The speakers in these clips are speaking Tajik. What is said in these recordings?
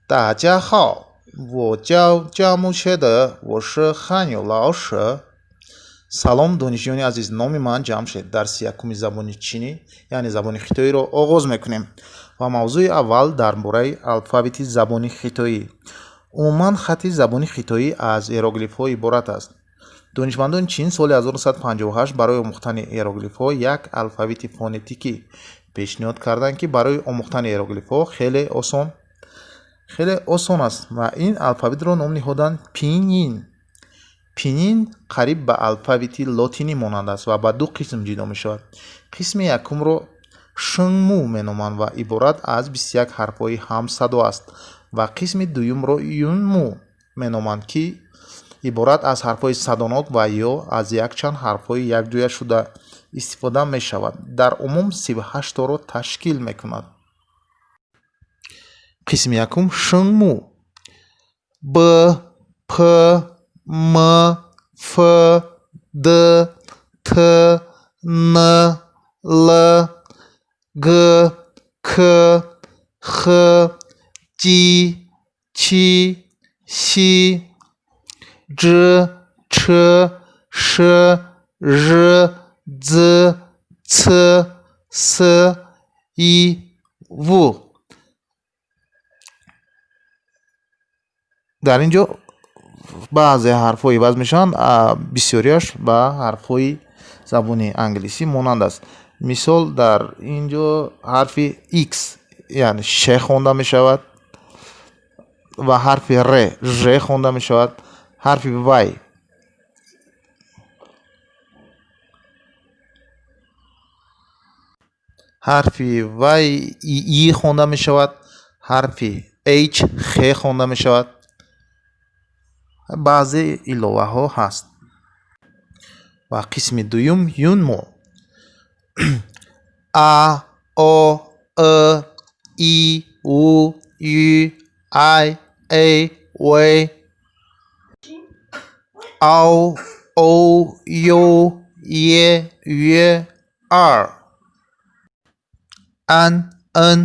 大家好，我叫贾木切德，我是汉语老师。Салом, донишҷӯёни азиз, номи ман Ҷамшед. Дарси якуми забони чинӣ, яъне забони хитоиро оғоз мекунем ва мавзӯи аввал дар бораи алфавити забони хитоӣ. Умуман, хати забони хитоӣ аз иероглифҳо иборат аст. Донишмандони чин соли 1958 барои омӯхтани иероглифҳо як алфавити фонетикӣ пешниҳод карданд, ки барои омӯхтани иероглифҳо хеле осон аст, ва ин алфавитро ном ниҳоданд пинин. Пинин қариб ба алфавити лотинӣ монанд аст ва ба ду қисм ҷудо мешавад. Қисми якумро шунму меноманд ва иборат аз 21 ҳарфҳои ҳамсадо аст, ва қисми дуюмро юнму меноманд, ки иборат аз ҳарфҳои садонок ва ё аз якчанд ҳарфҳои якҷояшуда истифода мешавад. Дар умум 38-торо ташкил мекунад. Қисми якум, шунму: б, п, м, ф, д, т, н, л, г, к, х, ҷ, ч, щ, џ, ч, ш, ж, з, ц, с, и, в. Дар ин ҷо баъзе ҳарфҳо иваз мешаванд, бисёриаш ба ҳарфҳои забони англисӣ монанд аст. Мисол, дар ин ҷо ҳарфи x, яъне ш хонда мешавад, ва ҳарфи р ж хонда мешавад. Ҳарфи y ҳарфи y и хонда мешавад, ҳарфи h х хонда мешавад. Баъзе иловаҳо ҳаст. Ва қисми дуюм, юнму: а, о, ы, и, у, ю, ай, э, в, ау, оу, ё, е, ю, ар, ан, ын,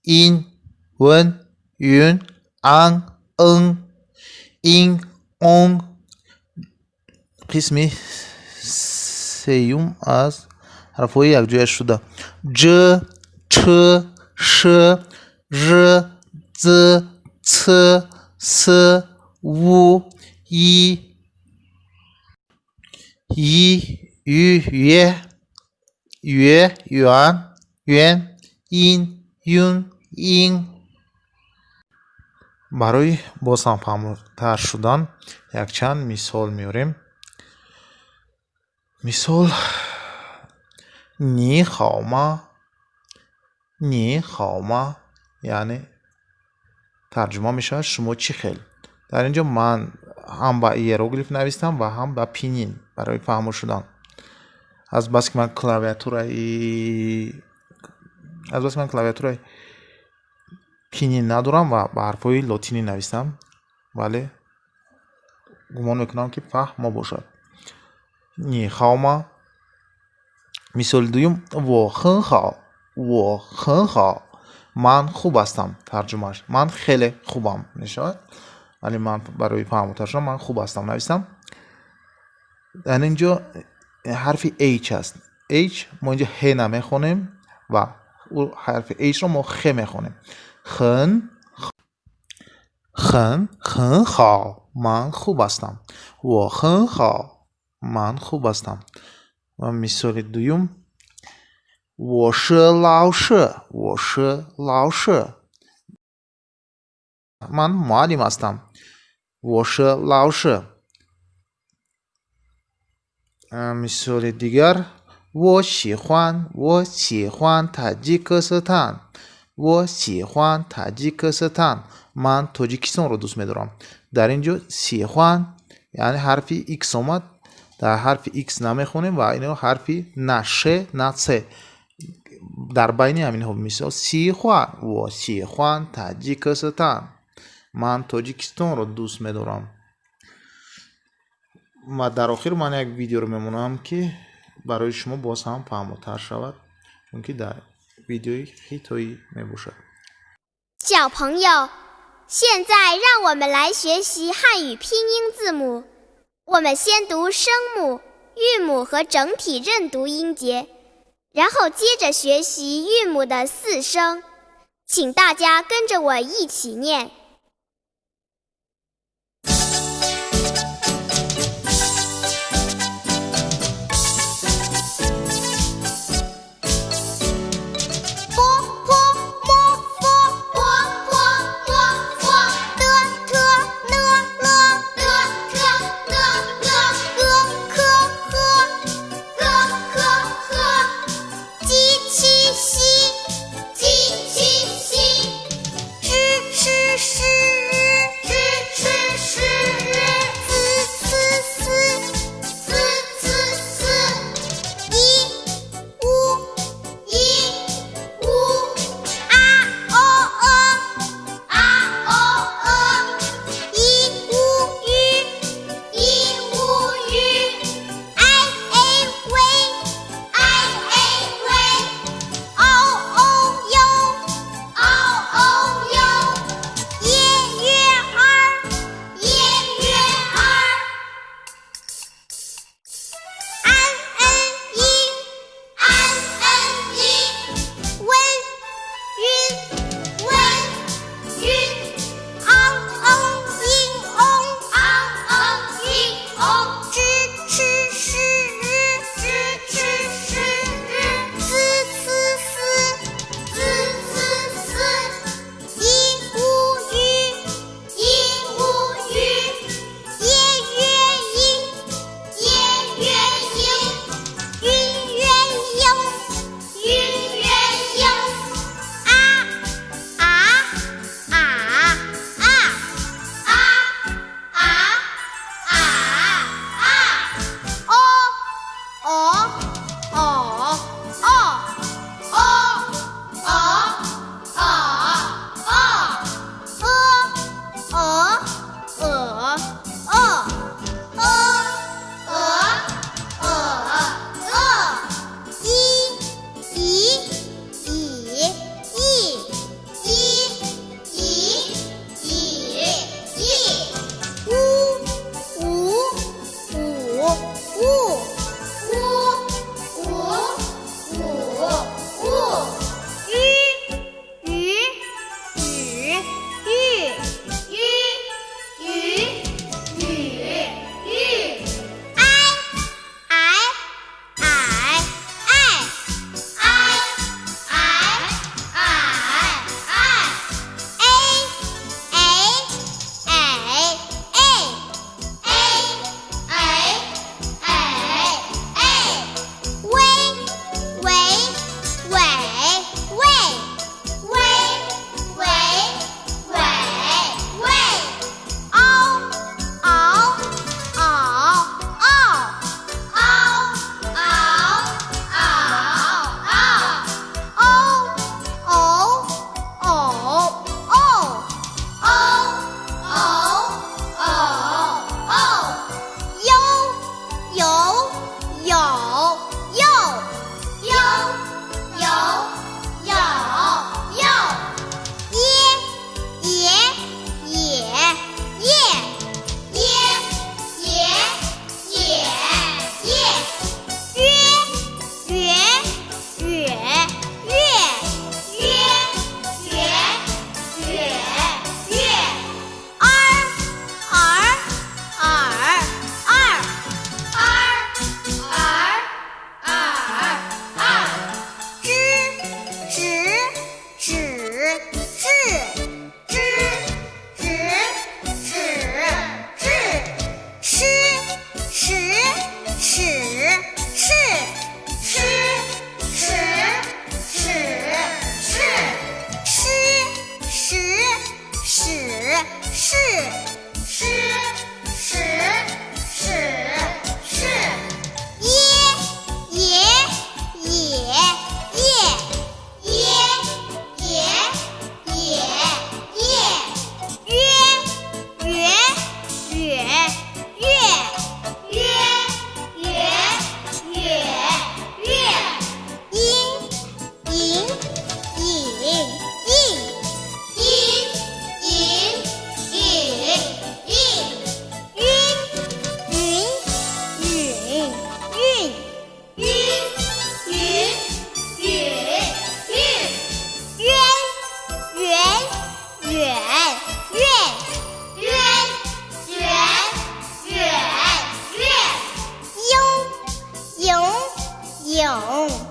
ин, ун, юн, ан, ын, ин, он. Қисми сеюм аз ҳарфҳои якҷояшуда: ҷ, ч, ш, ж, з, ц, с, у, и, и, ю, е, ю, юан, юен, ин, юн, ин. Барои боз ҳам фаҳмтар шудан якчанд мисол меорем. Мисол: 你好吗? 你好吗, яъне тарҷума мешавад шумо чӣ хел. Дар ин ҷо ман ҳам ба иероглиф навистам ва ҳам ба пинин барои фаҳмо шудан. Азбаски ман клавиатураи пинин надорам ва ба ҳарфҳои лотинӣ навистам, вале гумон мекунам, ки фаҳмо бошад. 你好吗? Мисоли дуюм: 我很好, 我很好, ман хуб ҳастам. Тарҷумааш ман хеле хубам мешавад, вале ман барои фаҳмотар шудан ман хуб ҳастам навистам. Дар ин ҷо ҳарфи h аст. H мо инҷо ҳ намехонем ва ҳарфи h ро мо х мехонем. 很很很好, ман хуб ҳастам. 我很好, ман хуб ҳастам. Ва мисоли дуюм: 我是老师, 我是老师, ман муаллим ҳастам. 我是老师. Мисоли дигар: 我喜欢, 我喜欢塔吉克斯坦, 我喜欢塔吉克斯坦, ман Тоҷикистонро дӯст медорам. Дар ин ҷо 喜欢, яъне ҳарфи x омад. Дар ҳарфи x намехонем ва ино ҳарфи на ш, на ц, дар байни ҳаминҳо. Мисол: 喜欢, 我喜欢塔吉克斯坦, ман Тоҷикистонро дӯст медорам. Ва дар охир ман як видеоро мемонам, ки барои шумо боз ҳам фаҳмотар шавад, чунки дар видеои хитоӣ мебошад. 小朋友。现在让我们来学习汉语拼音字母。我们先读声母、韵母和整体认读音节，然后接着学习韵母的四声。请大家跟着我一起念。 银，银，银，银，九。